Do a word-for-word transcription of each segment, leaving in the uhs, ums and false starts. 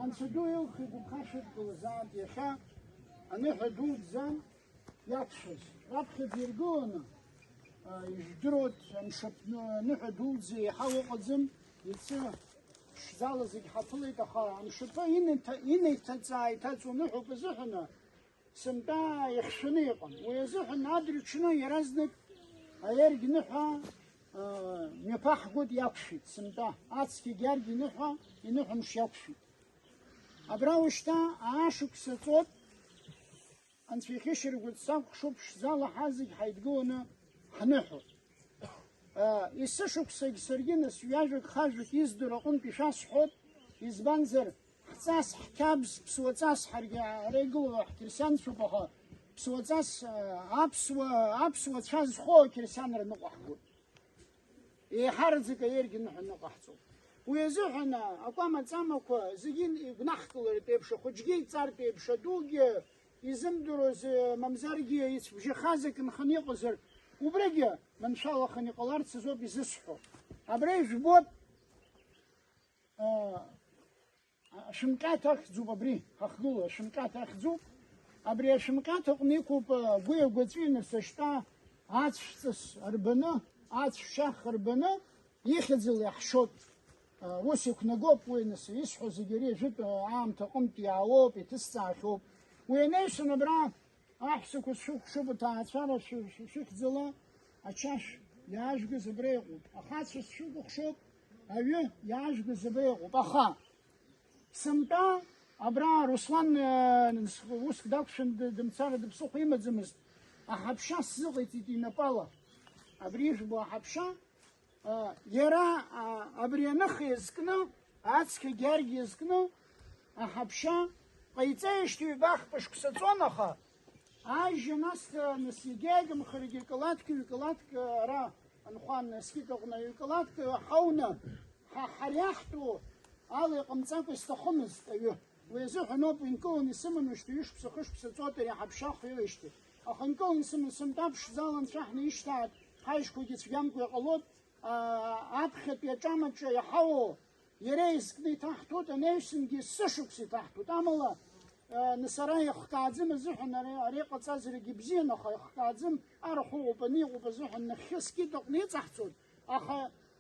Анцәа ду илхи гәыԥха шәыдкылазаап иахьа аныҳәа дуӡӡа иақәшәаз. Раԥхьаӡа иргыланы, а, ижәдыруеит, амшаԥны аныҳәа дуӡӡа еиҳау ыҟаӡам, иацы ԥшӡала зегь ҳаԥылеит, аха амшаԥы инеиҭа-, инеиҭаҵаа иҭаҵуа ныҳәоуп азыҳәаны, сынтәа ихьшәаны иҟан. Уи азыҳәан адырҩаҽны иаразнак аергьныҳәа, а, мҩаԥаҳгоит, иақәшәеит сынтәа. Ацқьагьы аергьныҳәа иныҳәамш иақәшәеит. Абра ушьҭа аашықәса ҵуеит, Анцәа ихьышьаргәыҵ сакәхшоуп ԥшӡала ҳазегь ҳаидгыланы ҳныҳәо. Есышықәсагь саргьы нас ҩажәак-хажәак издыруа аҟынтә ишәасҳәоит, избанзар, ҳҵас, ҳқьабз, ԥсуаҵас, ҳаргьы ара игылоу ҳқьырсианцәоуп, аха ԥсуаҵас, аԥсуа, аԥсуа цәа зхоу ақьырсианра ныҟәаҳгоит. Еиҳараӡак аергьныҳәа ныҟаҳҵоит. Уи азыҳәан акәама-ҵамақәа зегьы игәнаҳкылартә еиԥш, ахәыҷгьы иҵартә еиԥш, адугьы изымдыруаз, мамзаргьы ицәбжьахаз акы нханы иҟазар, убригьы маншәалаханы иҟаларц азоуп изысҳәо. Абра ижәбоит, а, ашәымҟьаҭ ахьӡуп абри, ҳахгылоу ашәымҟьаҭ ахьӡуп. Абри ашәымҟьаҭ аҟны иқәуп, а, агәи агәаҵәеи насышьҭа ацәҵыс рбаны, ацәшьах рбаны, ихьӡала иаҳшьоит. А, ус иқәнагоуп уи, нас, исҳәо зегьы ари ажәытә аамҭа аҟынтә иаауоуп, иҭысҵаахьоуп. Уи анаҩсан абра аҳәсақәа сшәыкәшоуп, аҭаацәара шәы-, шәы-, шәыхьӡала ачашә иаажәгаз абра иҟоуп. Ахацәа сшәыкәыхшоуп, аҩы иаажәгаз абра иҟоуп. Аха сынтәа абра Руслан, э, уск дақәшәан д-, дымцар ада ԥсыхәа имаӡамызт. Аҳаԥшьа сзыҟаиҵеит инапала. Абри ижәбо аҳаԥшьа, а, иара, а, абри аныха иазкны, ацқьа гьаргь иазкны, аҳаԥшьа ҟаиҵеижьҭеи ҩба-хԥа шықәса ҵуан, аха ажьа нас, а, нас иагьагымхаргьы калаҭк, ҩ-калаҭк, а, ара анхәан, аскит аҟны ҩ-калаҭк, а, ҳауны, ҳа, ҳара иаҳтәу ала иҟамҵакәа исҭахымызт аҩы. Уи азыҳәан ауп инкыланы исыман уажәшьҭа ҩышықәса, хышықәса ҵуеит ари аҳаԥшьа хҩоижьҭеи. Аха инкыланы исыман, сынтәа ԥшӡала анцәа ҳнеишьҭааит, ҳаишьқәагьы цәгьамкәа иҟалоит, аа, аԥхьатәи аҿамаҿы иаҳауоу иара изкны иҭаҳҭәоит, анаҩсангьы есышықәса иҭаҳҭәоит. Амала, аа, нас ара ихкааӡам азыҳәан, ари, ари ҟаҵазарагьы бзиан, аха ихкааӡам, арахә ыҟоуп, ани ыҟоуп азыҳәан нахьхьи аскит аҟны иҵаҳҵоит, аха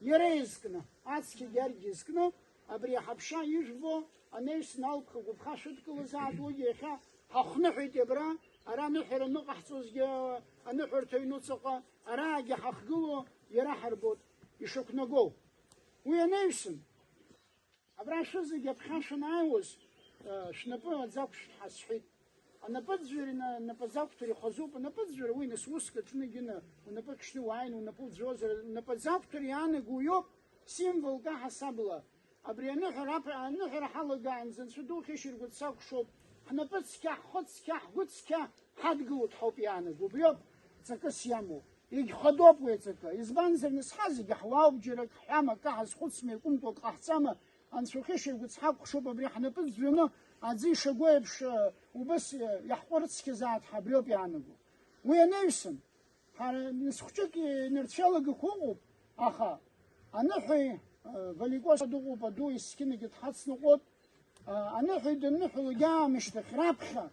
иара изкны, ацқьагьы аргьы изкны, абри аҳаԥшьа ижәбо анаҩс налԥха гәыԥха шәыдкылазаат, уигьы иахьа ҳахныҳәеит абра, ара аныҳәара аныҟаҳҵозгьы аныҳәарҭа аҩнуҵаҟа, араагьы ҳахгыло иара ҳарбоит ишақәнагоу. Уи анаҩсан, абра шәызегь аԥхьа шәанааиуаз, э, шәнапы аӡы ақәшәт ҳәа сҳәеит. Анапыӡәӡәареи на-, напаӡақәҭареи хазуп. Анапыӡәӡәара уи нас уск аҽны гьына унапы ҽны уааин, унапы уӡәӡәозар, напаӡақәҭәара иаанаго уиоуп, символк аҳасабала. Абри аныҳәара ап-, аныҳәара ҳалагаанӡа Анцәа ду хьышьаргәыҵ сакәшоуп. Ҳнапы цқьа, ҳхы цқьа, ҳгәы цқьа ҳадгылоит ҳауп иаанаго. Убриоуп ҵакыс иамоу. Егьхадоуп уи аҵакы. Избанзар, нас ҳазегьы ҳуаауп, џьарак ҳҳәама, акы ҳазхәыцма, иакәымтәу акы ҟаҳҵама, Анцәа хьышьаргәыҵ ҳакәхшоуп, абри ҳнапы ӡәӡәаны аӡы ишаго еиԥш, э, убас, э, иаҳҟәырцқьазааит ҳәа абриоуп иаанаго. Уи анаҩсан, ҳара нас хәҷык инарцәалагақәа ыҟоуп, аха аныҳәеи, э, Валикос дыҟоуп, аду есқьынагьы дҳацныҟәоит, э, аныҳәеи данныҳәалак аамышьҭахь раԥхьа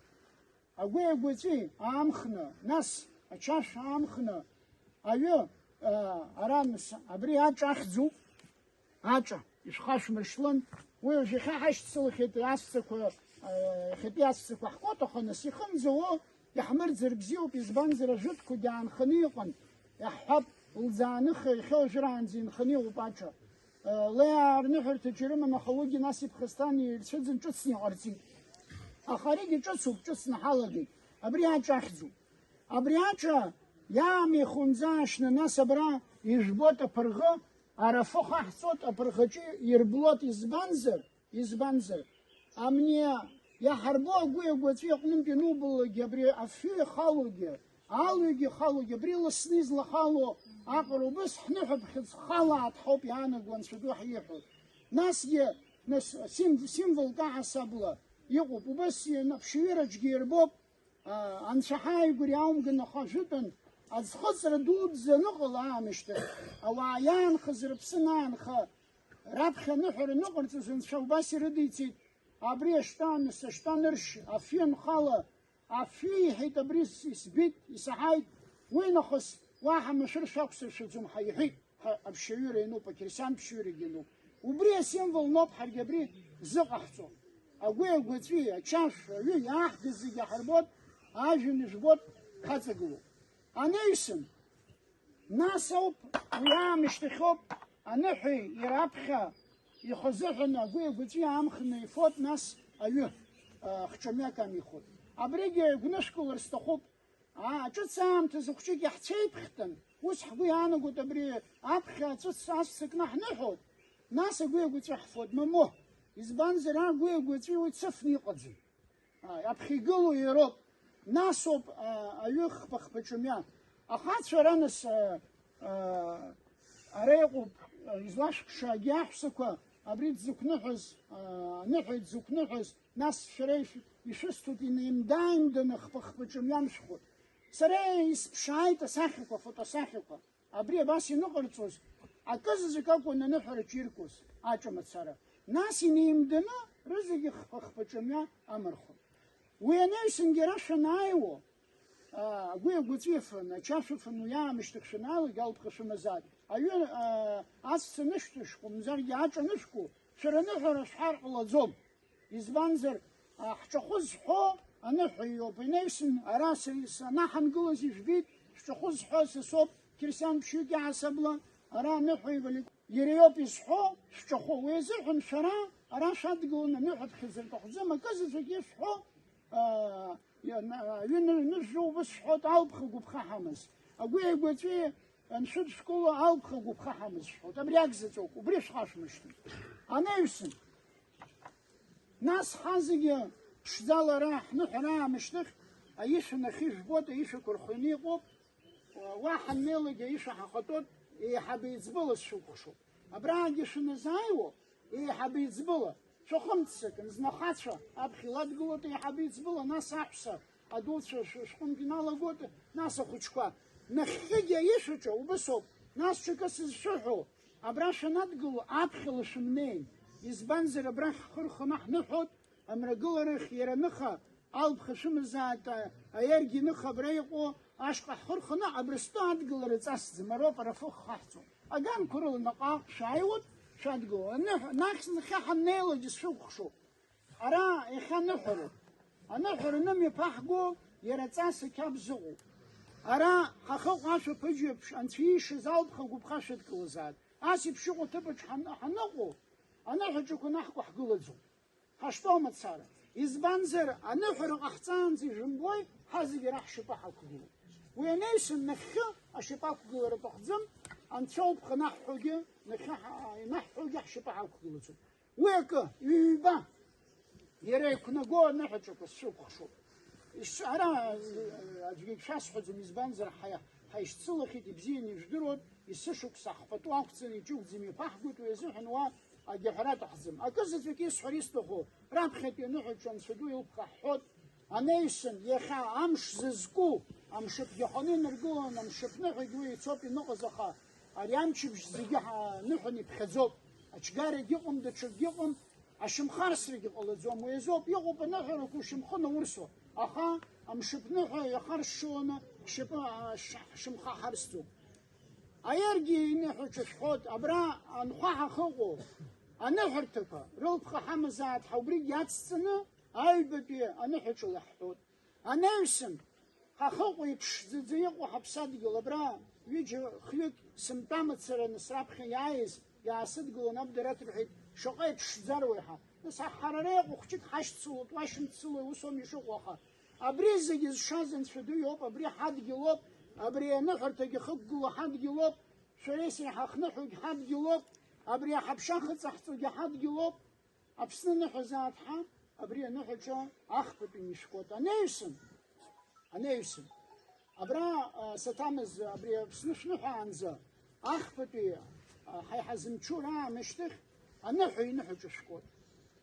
агәи агәаҵәеи аамхны, нас ачашә аамхны, аҩы, э, ара нас абри аҿа ахьӡуп. Аҿа, ишәхашәмыршьлан, уи уажә иахьа ҳашьцылахьеит, аҵәцақәа, э, иахьатәи аҵәцақәа ҳкәатаханы, ихымӡауо иаҳмырӡыр бзиоуп, избанзар, ажәытәқәагьы аанханы иҟан, иаҳҳәап, лӡааныха иахьа уажәраанӡа инханы иҟоуп аҿа. Э, леаа рныҳәарҭаҿы ирыман, аха уигьы нас иԥхасҭан ирцәыӡын, ҿыцны иҟарҵеит. Аха аригьы ҿыцуп, ҿыцны ҳалагеит. Абри аҿа ахьӡуп. Абри аҿа иаамеихонӡаашьны, нас абра ижәбоит аԥырӷы, арафы хаҳҵоит, аԥырӷаҿы ирблоит, избанзар, избанзар, амни иаҳарбо агәи агәаҵәеи аҟнынтә ианубалогьы, абри афҩы ихалогьы, алҩагьы ихалогьы, абри ласны излахало аҟара убыс ҳныҳәаԥхьыӡ халааит ҳауп иаанаго Анцәа ду ҳиҳәоит. Насгьы, нас, сим-, символк аҳасабала иҟоуп, убыс ианаԥшьҩыраҿгьы ирбоуп, А, анцәа ҳааигәара иаумган, аха ажәытәан аӡхыҵра дуӡӡа аныҟала аамышьҭахь, ауаа иаанхаз рыԥсы анаанха, раԥхьа аныҳәара аныҟарҵоз анцәа убас ирыдиҵеит, Абри ашьтәа аныс, ашьтәа аныршь, афҩы анхала, афҩы иҳәеит, абри с-, исбеит, исаҳаит, уи нахыс уаҳа машәыр шәақәсыршәаӡом ҳәа иҳәеит, ҳа, аԥшьаҩыра иануп, ақьырсиан ԥшьаҩырагьы иануп. Убри асимвол ноуп ҳаргьы абри зыҟаҳҵо. Агәи агәаҵәеи, ачашә, аҩы иааҳгаз зегьы ҳарбот, ажәҩан ижәбот, ҳаҵагылоуп. Анаҩсан, нас ауп, уи аамышьҭахьоуп, аныҳәеи иара аԥхьа ихазыҳәаны агәи агәаҵәеи аамхны ифот, нас аҩы, а, хҿамҩак амихот. Абригьы гәнышәкылар сҭахуп. Аа, ҿыц аамҭазы хәҷык иаҳцәеиԥхьтәын, ус ҳгәы иаанагоит абри аԥхьа аҵәыц ацәцакны ҳныҳәоит, нас агәи агәаҵәеи ҳфот, мамоу, избанзар, агәи агәаҵәеи уи цыфны иҟаӡам. Ааи, аԥхьа игылоу иароуп. Насоуп, аа, аҩы хԥа-хԥа ҿамҩа. Ахацәа ара нас, аа, аа, ара иҟоуп, аа, излашәкша агьи аҳәсақәа, абри дзықәныҳәаз, аа, аныҳәаҩ дзықәныҳәаз, нас шәара ишә-, ишәысҭоит, инаимда-ааимданы хԥа-хԥа ҿамҩа амшәхәа. Сара исԥшааит асахьақәа, афотосахьақәа. Абри абас ианыҟарҵоз, акызаҵәык акәын аныҳәараҿы иркуаз аҿамацара. Нас инеимданы рызегьы хԥа-хԥа ҿамҩа амырхәон. Уи анаҩсангьы ара шәанааиуа, аа, агәи агәаҵәеи фын, ачашә ыфын, уи аамышьҭахь шәанаалак, алԥха шәымазааит. Аҩы, аа, аҵәца анышәҭышәкуа, мамзаргьы аҿа анышәку, шәара аныҳәара шәҳәар ҟалаӡом. Избанзар, а, ҳҿахәы зҳәо аныҳәа иоуп. Инаҩсан, ара са, санаҳангылаз ижәбеит, шәҿахәы зҳәо са соуп, қьырсиан ԥшьҩык иаҳасабала, ара аныҳәа ивалит. Иара иоуп изҳәо, шәҿахәы. Уи азыҳәан шәара ара шәадгыланы аныҳәа дхьыӡар аҭахӡам, акы заҵәык ишәҳәо, а, иа-, на-, аҩы ны-, нышәжәо убыс шәҳәоит, алԥха гәыԥха ҳамаз. Агәи агәаҵәеи аншәыдшәкыло, алԥха гәыԥха ҳамаз шәҳәоит. Абри акзаҵәык, убри шәхашәмыршҭын. Анаҩсан, нас ҳазегьы ԥшӡала ара ҳныҳәара аамышьҭахь аишәа нахьыжәбоит, аишәақәа рхәаны иҟоуп. Уа ҳаннеилак аишәа ҳахатәоит, еиҳаб еиҵбыла сшәыкәыхшоуп. Абраагьы шәаназааиуа, еиҳаб еиҵбыла, шәахымццакын, зны ахацәа аԥхьа иладгылоит еиҳаб еиҵбыла, нас аҳәса адуцәа шә-, шәҟынтә иналагоит, нас ахәыҷқәа. Нахьхьыгьы аишәаҿы убыс ауп, нас ҽакы сызшәыҳәо, абра шәанадгыло аԥхьала шәымнеин, избанзар абрахь ҳхы рханы ҳныҳәоит, амрагыларахь иара ныха, алԥха шәымазааит, а-, аиаргьы ныха абра иҟоу ашҟа ҳхы рханы Абрыстәы адгылара ҵасӡам, ароуп ара фых хаҳҵо. Аганқәа рыла наҟ-ааҟ шәааиуеит, шәадгыло. Аныҳәа, нахь нахьхьи ҳаннеилакгьы сшәыкәхшоуп. Ара иахьа аныҳәароуп. Аныҳәара нымҩаԥаҳго иара ҵас ақьабз ыҟоуп. Ара ҳахыҟоу ашәаԥыџь еиԥш анцәа иишаз алԥха гәыԥха шәыдкылозаат. Ас еиԥш иҟоу ҭыԥаҿ ҳан-, ҳаныҟоу, аныҳәаҿақәа наҳкәа ҳгылаӡом. Ҳаштәоу мацара. Избанзар, аныҳәара ҟаҳҵаанӡа ижәымбои, ҳазегьы ара ҳшьапы ҳақәгылоуп. Уи анаҩсан нахьхьы ашьапы ақәгылара аҭахӡам, анцәа ауп ханаҳҳәогьы, нахьхьы ҳа-, ианаҳҳәогьы ҳшьапы ҳақәгылаӡом. Уи акы, ҩба, иара иқәнаго аныҳәаҿақәа сшәыкәхшоуп. Ишара, аӡәгьы шәасҳәаӡом, избанзар, ҳа-, ҳаишьцылахьеит, ибзианы ижәдыруан, есышықәса ҳпату ақәҵаны иҿықәӡам, иԥаҳгоит, уи азыҳәан уа агьаҳәара аҭахӡам. Акы заҵәык исҳәар исҭаху, раԥхьатәи аныҳәаҿа анцәа ду илԥха ҳҳәот, анаҩсан, иахьа амш зызку, амшаԥгьаханы инаргылон, амшаԥныҳәагь уи ицоуп иныҟәаз, аха ари амчыбжь зегьы ҳа-, аныҳәан иԥхьаӡоуп. Ачгарагь ыҟам, даҽакгьы ыҟам, ашьамхы арсрагьы ҟалаӡом. Уи азоуп, иҟоуп аныҳәарақәа ушьамхы наурсуа, аха амшаԥныҳәа иахаршшыланы ҳшьапы, а, ш-, ҳшьамхы ҳарсӡом. Аиаргьы иныҳәаҿа шәҳәот, абра анхәа ҳахыҟоу, аныҳәарҭақәа рылԥха ҳамазааит ҳәа убригь иацҵаны аҩбатәи аныҳәаҿала ҳҳәот. Анаҩсан, ҳахыҟоу иԥшӡаӡа иҟоу ҳаԥсадгьыл, абра ҩыџьа хҩык сынтәа мацараны сраԥхьа иааиз, иаасыдгылон, аб дара рҳәеит, шаҟа иԥшӡароуи ҳәа. Нас ҳара ара иҟоу хәҷык ҳашьцылоит, уашьцылои, ус ауми ишыҟоу, аха абри зегьы зшаз Анцәа ду иоуп, абри ҳадгьылоуп, абри аныҳәарҭагьы хықәгылоу ҳадгьылоуп, шәареи сареи ҳахныҳәогь ҳадгьылоуп, абри аҳаԥшьа хыҵаҳҵогьы ҳадгьылоуп. Аԥсны аныҳәазааит ҳәа, абри аныҳәаҿа ахԥатәи ишәкуеит. Анаҩсан, анаҩсан, абра, а, саҭамыз, абри Аԥсны шәныҳәаанӡа, ахԥатәи, а, ҳа иҳазымчу раамышьҭахь аныҳәа иныҳәаҿа шәкуеит.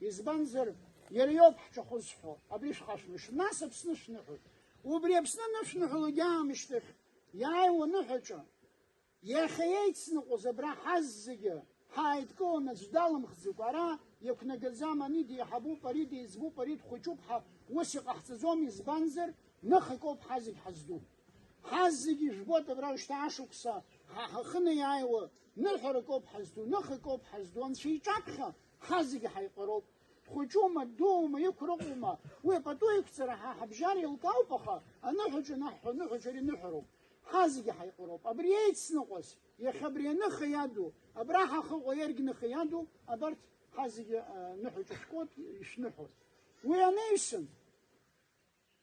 Избанзар, иара иоуп ҳҿахәы зҳәо, абри шәхашәмыршҭ. Нас Аԥсны шәныҳәоит. Убри Аԥсны анышәныҳәалак аамышьҭахь иааиуа аныҳәаҿа, иахьа еицныҟәоз абра ҳазегьы ҳааидкыланы аӡә далымхӡакәа, ара Иақәнагаӡам, ани деиҳабуп, ари деиҵбуп, ари дхәыҷуп ҳәа ус иҟаҳҵаӡом, избанзар, ныхак ауп ҳазегь ҳазду. Ҳазегьы, ижәбоит, абра шьҭа ашықәса ҳа ҳахы неиааиуа, ныҳәарак ауп ҳазду, ныхак ауп ҳазду, Анцәа иҿаԥхьа ҳазегьы ҳаиҟароуп. Дхәыҷума, ддуума, иқәрыҟәума, уи пату иқәҵара ҳа ҳабжьара еилкаауп, аха аныҳәаҿа анаҳҳәо, аныҳәаҿа ари ныҳәароуп. Ҳазегьы ҳаиҟароуп. Абри еицныҟәаз, иахьа абри аныха иаду, абра ҳахыҟоу иаргь ныха иаду, абарҭ ҳазегьы, а, ныҳәаҿа шәкуеит, ишәныҳәоит. Уи анаҩсан,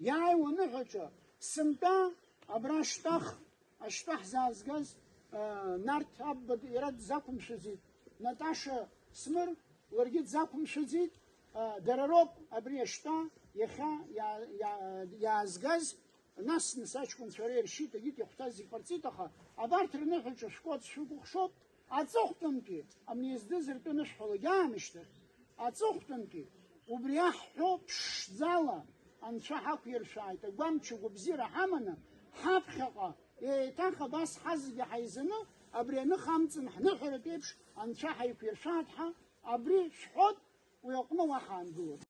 иааиуа ныҳәаҿа, сынтәа абра Штах, Аштәа ҳзаазгаз, а, Нарҭ Абба д-, иара дзақәымшәаӡеит, Наташа Смыр ларгьы дзақәымшәаӡеит, а, дара роуп абри Аштәа иахьа иа-, иа-, иаазгаз, нас, нас аҷкәынцәа ара иршьит, егьит иахәҭаз зегь ҟарҵеит, аха абарҭ рныҳәаҿа шәкуеит, шәыкәыхшоуп, аҵыхәтәантәи, амни зды зыртәы анышәҳәалак аамышьҭахь, аҵыхәтәантәи, убри аҳ ҳәо ԥшӡала Анцәа ҳақәиршәааит, агәамч агәабзиара ҳаманы, ҳаԥхьаҟа еиҭах абас ҳазегьы ҳаизаны, абри аныха амҵан ҳныҳәаратә еиԥш Анцәа ҳаиқәиршәааит ҳәа, абри шәҳәот, уи аҟны уа ҳаангылот.